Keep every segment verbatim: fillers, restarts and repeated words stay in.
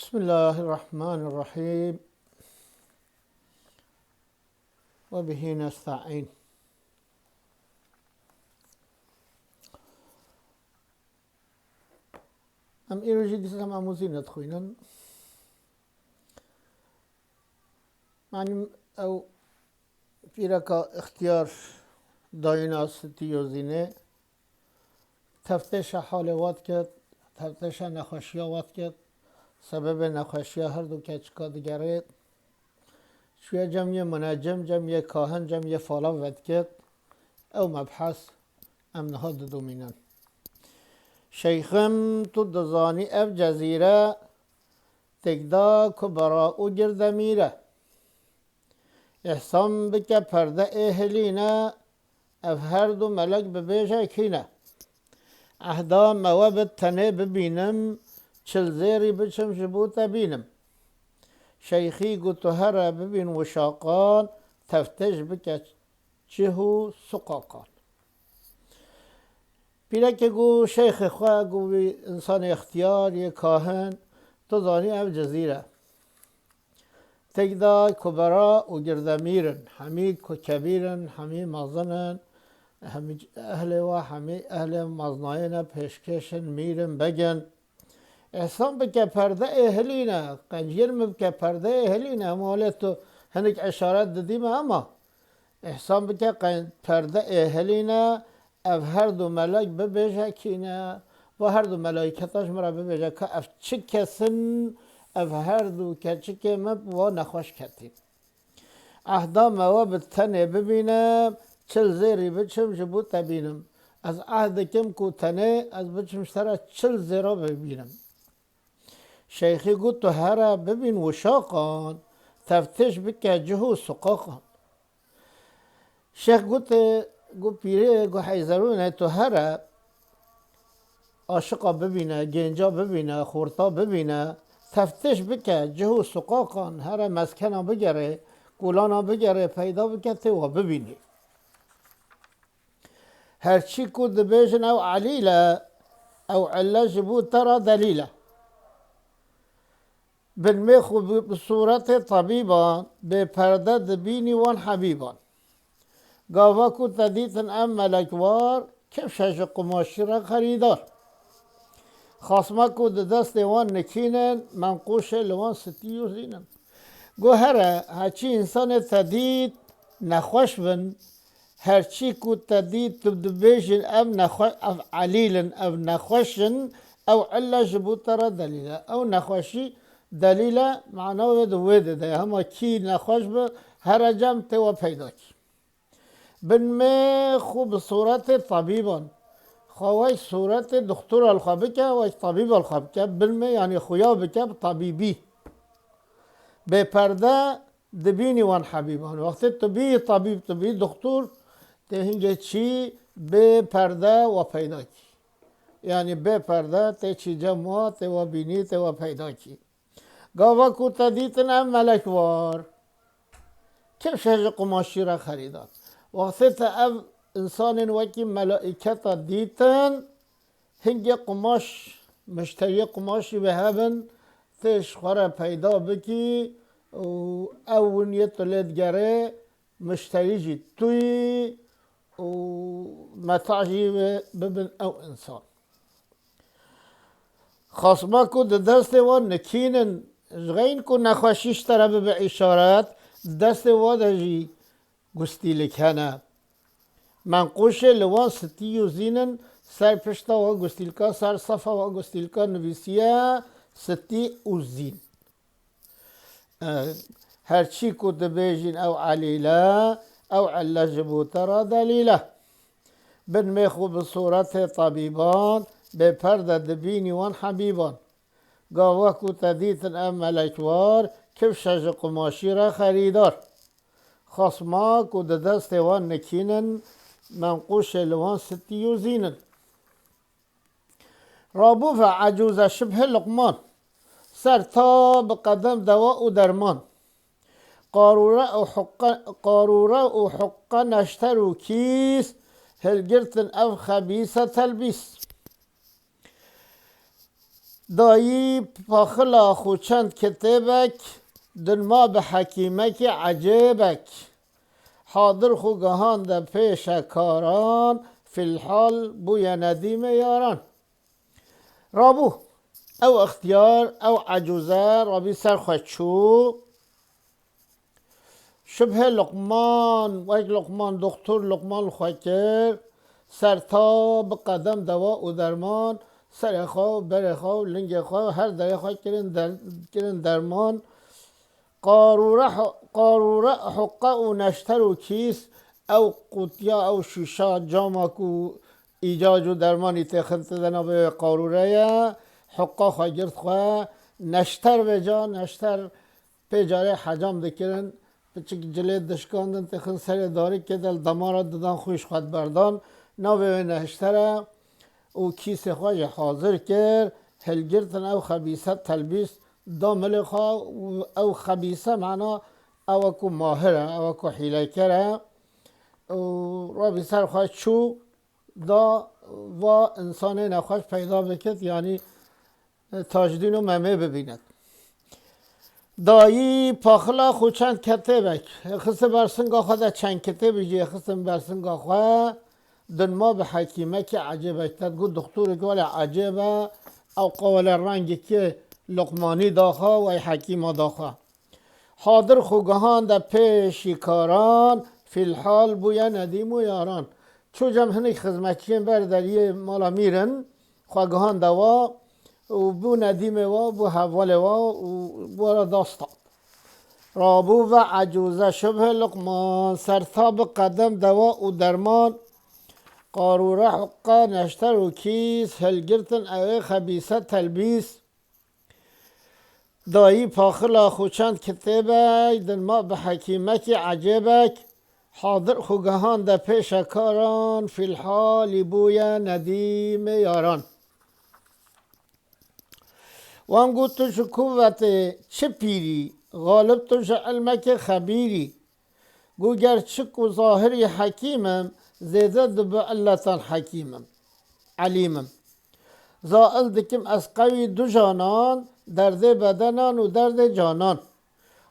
Bismillahirrahmanirrahim. Ve bihi nesta'in. Em îro jî dîsa em amûzîne dixwînin. Malim ew pîreka ixtiyar dayîna Sitî Yozînê teftêşa halê wa dikir, teftêşa nexweşiya wa dikir, sebebê nexweşiya her du keçika digerê. Çûye cem yê munecim, cem yê kahin, cem yê falan vedikir. Ew mebhes em niha didomînin. Şeyxim, tu dizanî ev cezîre têkda kubera û girdemîr e. Îhsan bike perde ê hilîne, ev her du melek bibêje kî ne. Ehda me we bi tenê bibînim, çil zêrî biçim ji bo te bînim. Şeyxî got tu here bibîn wişaqan, teftêş bike cih û suqaqan. Pîrekê got şeyxê xwe, got wî însanê ixtiyar yê kahin, tu zanî ev cezîr e. Têkda kubera û girdemîr in, hemî ku kebîr in, hemî mezin in, hemî ehlê we, hemî ehlê mezinayê ne, pêşkêş in, mîr in, beg in. Îhsan bike perde ê hilîne, qenciyên min bike perde ê hilîne, hema lê tu hinek işaret didî me, ama îhsan bike qe-, perde ê hilîne, ev her du melek bibêje kî ne, va her du melayketa ji min re bibêje ka ev çi kes in, ev her du keçikê min wa nexweş ketîn. Ehda me we bi tenê bibînim, çil zêrî biçim ji bo te bînim. Ez ehd dikim ku tenê ez biçim ji te re çil zêra bibînim. Şeyxî got tu here bibîn wişaqan, teftêş bike cih û suqaqan. Şêx gote, got pîrê, got heyzerûnê tu here aşiqa bibîne, gênca bibîne, xorta bibîne, teftêş bike cih û suqaqan, here meskena bigere, kolana bigere, peyda bike tê wa bibînî. Her çî ku dibêjin ew elîl e, ew elle ji bo te re delîl e. Binmê xwe bi, bi sûretê tebîban, bê perde dibînî wan hebîban. Gava ku te dîtin ev melek war, kifşe ji qumaşî re xerîdar. Xasma ku di destê wan nikînin, menqûşê li wan sitî û zînin. Got here, heçî însanê te dît, nexweş bin, her çî ku te dît, tu dibêjin ev nexwe-, ev elîl in, ev nexweş in, ew elle ji bo te re delîl e. Ew nexweşî delîl e, mana wê di wê de de. Hema kî nexweş bi, here cem tê we peyda kî. Binmê xwe bi sûretê tebîban. Xwe wek sûretê doktora li xwe bike, wek tebîba li xwe bike. Binmê, yanî xuya bike bi tebîbî. Bê perde dibînî wan hebîban. Wextê tu bî tebîb, tu bî doktor, tê hingê çî bê perde we peyda kî. Yanî bê perde tê çî cem we, tê we bînî, tê we peyda kî. Gava ku te dîtin ev melek war, kifşe ji qumaşî re xerîdan. Wextê te ev însanên wekî melaîketa dîtin, hingê qumaş, mişteriyê qumaşî wê hebin, tê ji xwe re peyda bikî û ew winiyê tu lê digerê, mişterî jî tu yî û meta jî wê bibin ew însan. Xasma ku di destê wan nikînin, ji xeyn ku nexweşî ji te re bibe îşaret, di destê wan de jî gustîlik hene. Menqûşê li wan sitî û zîn in, ser pişta wan gustîlka, ser sefa wan gustîlka nivîsiye sitî û zîn. Her çî ku dibêjin ew elîl e, ew elle ji bo te re delîl e. Binmê xwe bi sûretê tebîban, bê perde dibînî wan hebîban. Gava ku te dîtin ev melek war, kifşe ji qumaşî re xerîdar. Xasma ku di destê wan nikînin, menqûşê li wan sitî û zîn in. Rabû ve ecûze şibhê Luqman, ser ta bi qedem dewa û derman. Qarûre û huqqa-, qarûre û huqqa neşter û kîs, hilgirtin ev xebîse telbîs. Dayî paxila xwe çend kitêbek, din ma bi hekîmekî ecêbek. Hadir xwe gihande pêşekaran, fîlhal bûye nedîmê yaran. Rabû, ew extiyar, ew ecûze, rabî ser xwe çû. Şibhê Luqman, wek Luqman, doxtur Luqman li xwe kir, serta bi qedem dewa û derman, serê xwe û berê xwe û lingê xwe û her derê xwe kirin der-, kirin derman. Qarûre, qarûre, huqe û neşter û kîs, ew qutiya, ew şîşa, cama ku îcac û dermanî têxin tê de navê wê qarûre ye, huqa xwe girt xwe, neşter vêca, neşter pê carê hecam dikirin, piçik cilê dişkandin, têxin serê darikê de li demara didan xwîş xwe diberdan, navê wê neşter e û kîsê xwe jî hazir kir, hilgirtin ew xebîse telbîs da milê xwe û ew xebîse mana ew e ku mahir e, ew e ku hîleker e û rabî ser xwe çû da va însanê nexweş peyda bikit, yanî Tacdîn û Memê bibînin. Dayî paxila xwe çend ketêbek, xiste ber singa xwe de çend kitêbî jî xistin ber singa xwe, din ma bi hekîmekî ecêbek. Te digot, doxtorek wele ecêb e, ew qawele rengekî Luqmanî daxwe, wey hekîma daxwe. Hadir xwe gihande pêşî karan, fîlhal bûye nedîm û yaran. Çû cem hinek xizmetçiyên ber deriyê mala mîr in, xwe gihande wa û bû nedîmê wa, bû hevalê wa û bû were da stand. Rabû ve ecûze şibhê Luqman, serta bi qedem dewa û derman, qarûre, huqe, neşter û kîs, hilgirtin ewê xebîse telbîs. Dayî paxila xwe çend kitêbek, din ma bi hekîmekî ecêbek, hadir xwe gihande pêşekaran, fîlhalî bûye nedîmê yaran. Wan got, tu ji ku ve tê, çi pîrî, xalib tu ji ilmekê xebîrî. Got, ger çik û zahirî hekîm im, zêde di bi illetan hekîm im, elîm im. Zail dikim ez qewî du janan, derdê bedenan û derdê canan.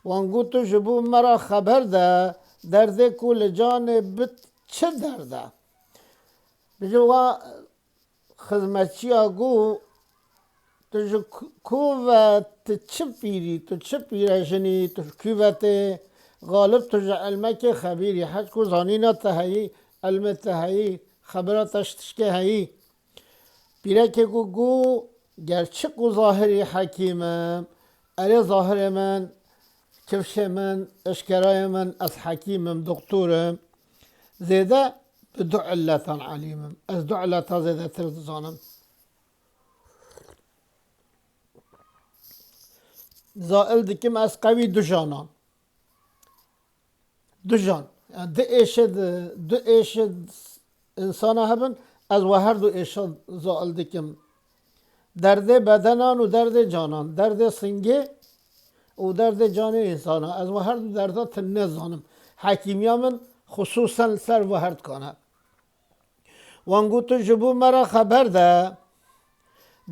Wan got, tu ji bo me re xeber de, derdê ku li canê bit çi derd e? Bijî wa xizmetçiya got, tu ji ku-, ku ve, tu çi pîrî, tu çi pîrejinî, tu ji ku ve tê? Xalib tu ji ilmekê xebîrî, hez ku zanîna te heyî, ilmê te heyî, xebera te ji tişkê heyî. Pîrekê ku got, ger çik û zahirî hekîm im, erê zahirê min, kifşê min, eşkerayê min, ez hekîm im, doktor im. Zêde bi du illetan elîm im. Ez du illeta zêdetir dizanim. Zail dikim ez qewî du janan. Du jan. Yani du êşê di, du êşê insana hebin, ez we her du êşa zail dikim. Derdê bedenan û derdê canan, derdê singê û derdê canê insana. Ez we her du derda tune zanim. Hekîmiya min xisûsen li ser we her dikan e. Wan got, tu ji bo me re xeber de,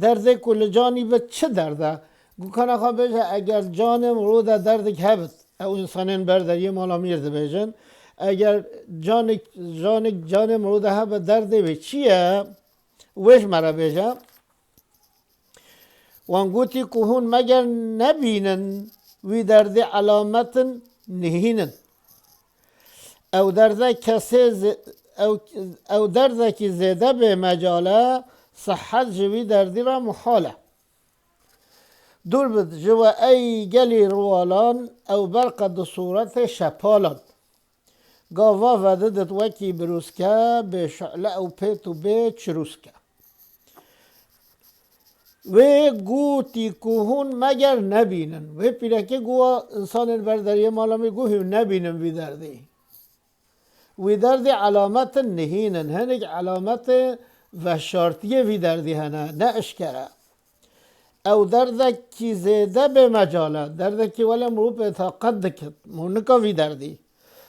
derdê ku li canî bit çi derd e? Got, kana xwe bêje, eger canê mirov de derdek hebit, ew însanên ber deriyê mala mîr dibêjin, eger canek, canek canê mirov de hebe, derdê wê çi ye? Wê ji me re bêje. Wan gotî ku hûn meger nebînin, wî derdê elametin nihînin. Ew derde kesê zê-, ew, ew derdekî zêde bê mecal e, sihet ji wî derdî re muhal e. Dûr bit ji we ey gelî riwalan, ew berqe di sûretê şepalan. Gava vedidit wekî birûske, bê şe'le ew pêt û bê çirûske. Wê gotî ku hûn meger nebînin. Wê pîrekê got, însanên ber deriyê mala me got, hûn nebînin vî derdê. Wî derdê elametin nihînin. Hinek elametê veşartiyê vî derdî hene, ne eşkere. Ew derdekî zêde bê mecal e, derdekî wele mirov bê taqet dikit, mirov nika vî derdî.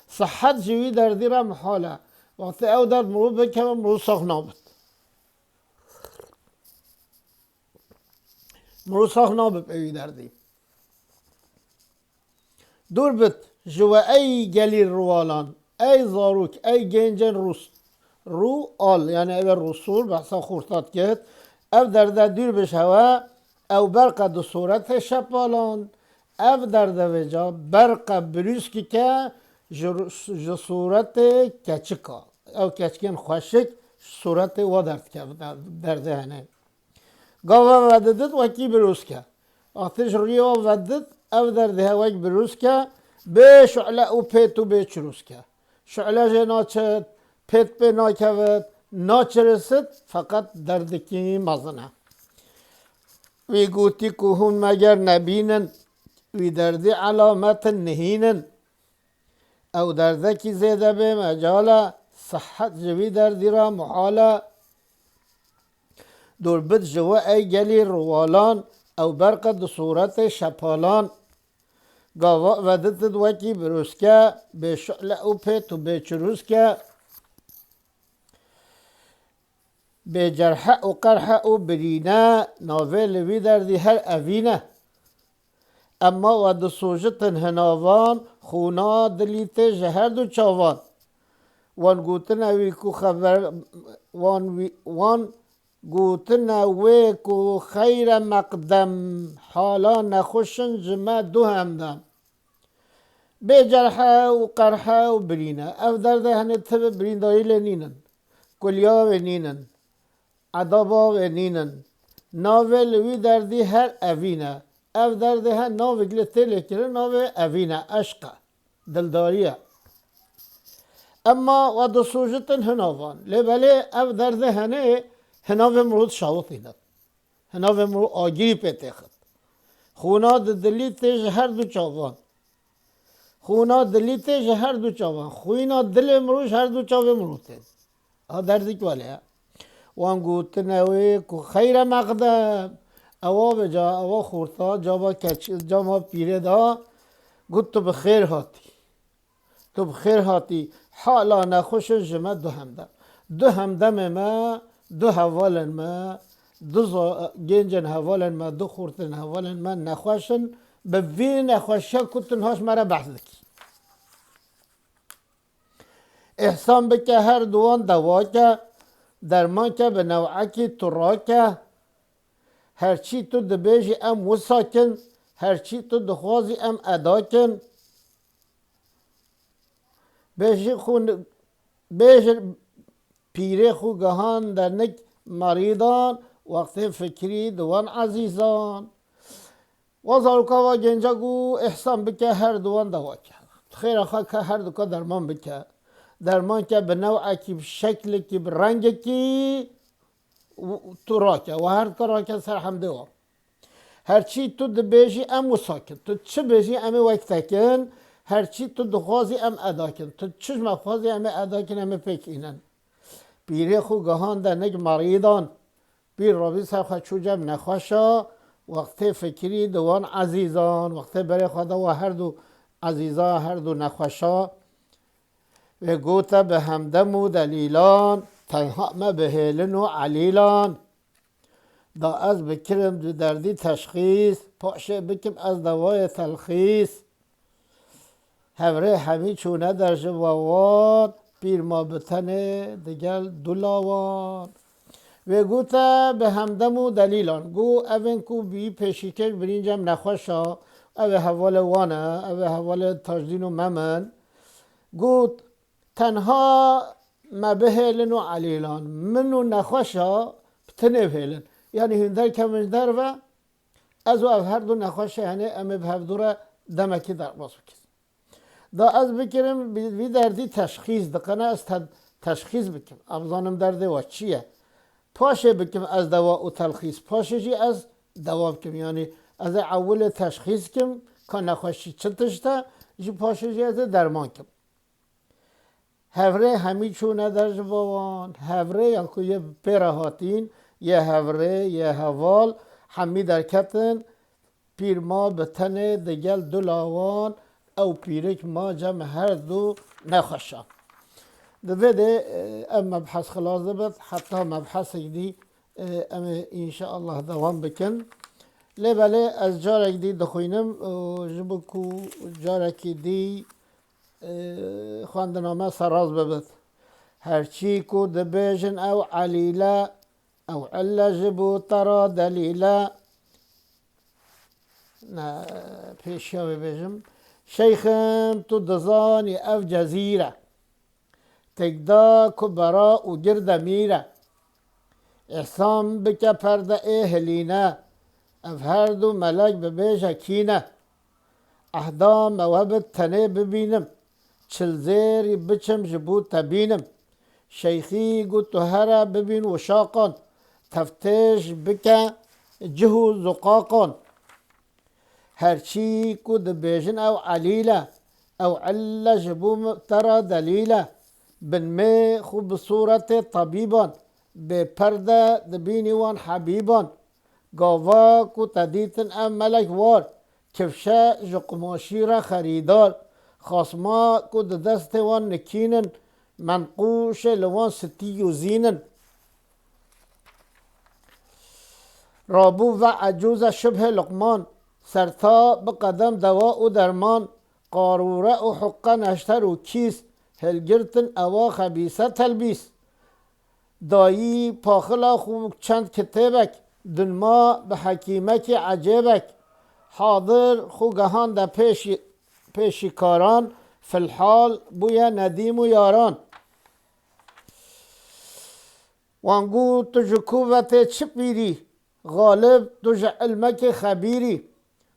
Sihet ji wî derdî re mihal e. Wextê ew derd mirov bikeve, mirov sax nabit. Mirov sax nabip ê wî derdî. Dûr bit ji we ey gelî rûwalan, ey zarok, ey gencên rûs, rû al, yani ev e rûsûr, behsa xorta dikit. Ev derde dûr bi ji hewe, ew berqe di sûretê şepalan. Ev derde vêca berqe birûskî ke ji, ji sûretê keçika. Ew keçikên xweşik ji sûretê wa derdike, derdê hene. Gava vedidit wekî birûsk e. Wextê ji rûyê ve vedidit, ev derdê he wek birûsk e, bê şule û pêt û bê çirûsk e. Şule jê naçit, pêt pê nakevit, naçirisit, feqet derdikî mezin e. Wî gotî ku hûn meger nebînin, wî derdî elametin nihîn in. Ew derdekî zêde bê mecal e, sihet ji vî derdî re muhal e. Dûr bit ji we ey gelî riwalan, ew berqe di sûretê şepalan. Gava vedidit wekî birûsk e, bê şule û pêt û bê çirûsk e. Bê cerhe û qerhe û birîne, navê li vî derdî her evîn e. Emma we disûjitin hinavan, xûna dilî tê ji her du çavan. Wan gotine wî ku xeber, wan wî, wan gotine wê ku xeyre meqdem, hala nexweş in ji me du hemdem. Bê cerhe û qerhe û birîne. Ev derdê henê ti bi birîndarî lê nînin. Kuliya wê nînin. Edaba wê nînin. Navê li wî derdî her evîn e. Ev derdê he navê li tê lê kirin, navê evîn e, eşq e, dildarî ye. Emma we disûjitin hinavan. Lê belê ev derdê henê hinavê mirov dişawitînin. Hinavê mirov agirî pê têxit. Xûna di dilî tê ji her du çavan. Xûna dilî tê ji her du çavan. Xwîna dilê mirov ji her du çavê mirov tê. A derdik wele. Wan gotine wê ku xeyre meqdem. Ewa bi ca, ewa xorta, cama keç, cama pîrê da. Got tu bi xêr hatî. Tu bi xêr hatî. Hala nexweş in ji me du hemdem. Du hemdemê me, du hevalên me, du za-, gencên hevalên me, du xortên hevalên me nexweş in. Bi vî nexweşiya ku tu niha ji me re behs dikî. Îhsan bike her duwan dewa ke, derman ke bi new'ekî tu rake. Her çî tu dibêjî em wisa kin, her çî tu dixwazî em eda kin. Bêjî xwe, bêjin pîrê xwe gihan dernik merîdan, wextê fikirî di wan ezîzan. Wa zaroka wa genca ku îhsan bike her di wan dewa ke. Xêra xwe ke her duka derman bike. Derman ke bi new'ekî, bi şeklekî, bi rengekî û tu rake. Wa her duka rake ser hemdê wan. Her çî tu dibêjî em wisa kin. Tu çi bêjî em ê wek te kin. Her çî tu dixwazî em eda kin. Tu çi ji me xwazî em ê eda kin, em ê pêk înin. Pîrê xwe gihan dernik merîdan. Pîr Rabî ser xwe çû cem nexweşa, wextê fikirî di wan ezîzan, wextê berê xwe da wa her du ezîza, her du nexweşa, wê gote bi hemdem û delîlan, tenha me bihêlin û elîlan. Da ez bikirim di derdî teşxîs, paşê bikim ez dewayê telxîs. Hevrê hemî çûne der ji bawan, pîr ma bi tenê digel du lawan. Wê gote bi hemdem û delîlan. Got evên ku bî pêşîkêş birîncem nexweş a, ev ê hevalê wan e, ev ê hevalê Tajdîn û Memin. Got tenha me bihêlin û elîlan. Min û nexweşa bi tenê bihêlin. Yanî hûn derkevin ji derve, ez û ev her du nexweşê henê em ê bi hevdû re demekî derbas bikin. Da ez bikirim, bi-, vî derdî teşxîs, diqene ez te-, teşxîs bikim. Em zanim derdê we çi ye? Paşê bikim ez dewa û telxîs. Paşê jî ez dewa bikim. Yanî ez ê ewilê teşxîs kim, ka nexweşî çi tişt e, jî paşê jî ez ê derman kim. Hevrê hemî çûne der ji bo wan. Hevrê ya ku yê pê re hatîn, yê hevrê, yê heval, hemî derketin. Pîr ma bi tenê digel du lawan, ew pîrik ma cem her du nexweşan. Di vê de, e, ev mebhes xilas dibit, heta mebhesek dî, e, em ê înşeallah dewam bikin. Lê belê ez carek dî dixwînim û ji bo ku carekî dî, e, xwendina me seraz bibit. Her çî ku dibêjin ew elîl e, ew elle ji bo te re delîl e. Ne, pêşiya wê bêjim. Şeyxim, tu dizanî ev cezîr e. Têkda ku bera û gir demîr e. Îhsan bike perde ê hilîne. Ev her du melek bibêje kî ne. Ehda me we bi tenê bibînim. Çil zêrî biçim ji bo te bînim. Şeyxî got tu here bibîn wişaqan. Teftêş bike cih û ziqaqan. Her çî ku dibêjin ew elîl e, ew elle ji bo te re delîl e. Binmê xwe bi sûretê tebîban, bê perde dibînî wan hebîban. Gava ku te dîtin ev melek war, kifşe ji qumaşî re xerîdar. Xasma ku di destê wan nikînin, menqûşê li wan stî û zînin. Rabû ve ecûze şibhê Luqman, serta bi qedem dewa û derman, qarûre û huqe neşter û kîs, hilgirtin ewa xebîse telbîs. Dayî paxila xwe çend kitêbek, dunma bi hekîmekî ecêbek. Hadir xwe gehande pêşî, pêşîkaran, filhal bûye nedîm û yaran. Wan got tu ji ku ve tê çi pîrî, Xalib tu ji ilmekê xebîrî.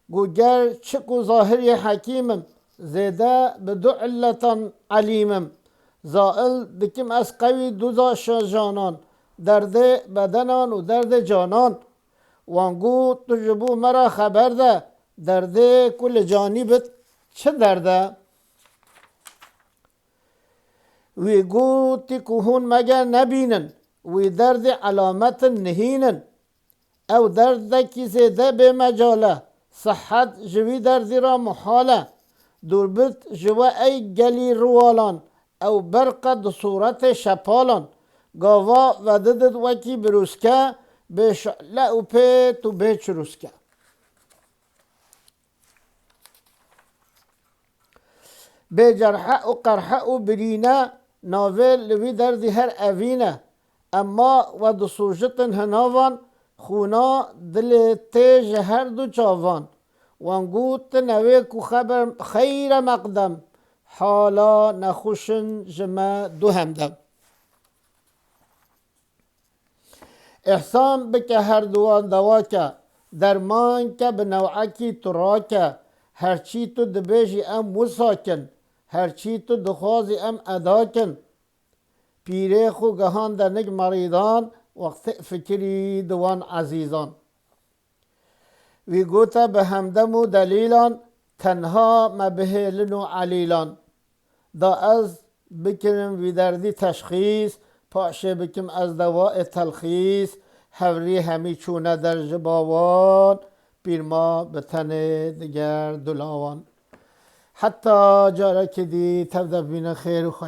Got ger çik û zahirî hekîm im, zêde bi du illetan elîm im. Zail dikim ez qewî du da şe-, janan, derdê bedenan û derdê canan. Wan got tu ji bo me re xeber de, derdê ku li canî bit çi derd e? Wî gotî ku hûn mege nebînin, wî derdê elametin nihînin. Ew derdekî zêde bê mecal e, sihet ji wî derdî re muhal e. Dûrbit ji we ey gelî riwalan, ew berq e di sûretê şepalan. Gava vedidit wekî birûske, bê şile û pêt û bê çirûske. Bê cerhe û qerhe û birîne, navê li wî derdî her evîn e. Ema we disujitin hinavan, xûna dilê tê ji her du çavan. Wan got tu newê ku xeber xeyre meqdem, hala nexweşin ji me du hemdem. Îhsan bike her duwan dewa ke, derman ke bi new'ekî tu rake, her çî tu dibêjî em wisa kin, her çî tu dixwazî em eda kin. Pîrê xwe gehande nik merîdan, wextê fikirî di wan ezîzan. Wî gote bi hemdem û delîlan, tenha me bihêlin û elîlan. Da ez bikirim vî derdî teşxîs, paşê bikim ez dewayê telxîs, hevrî hemî çûne der ji bawan, pîr ma bi tenê diger dulawan. Heta carekê dî tev de bîne xêr û xweş.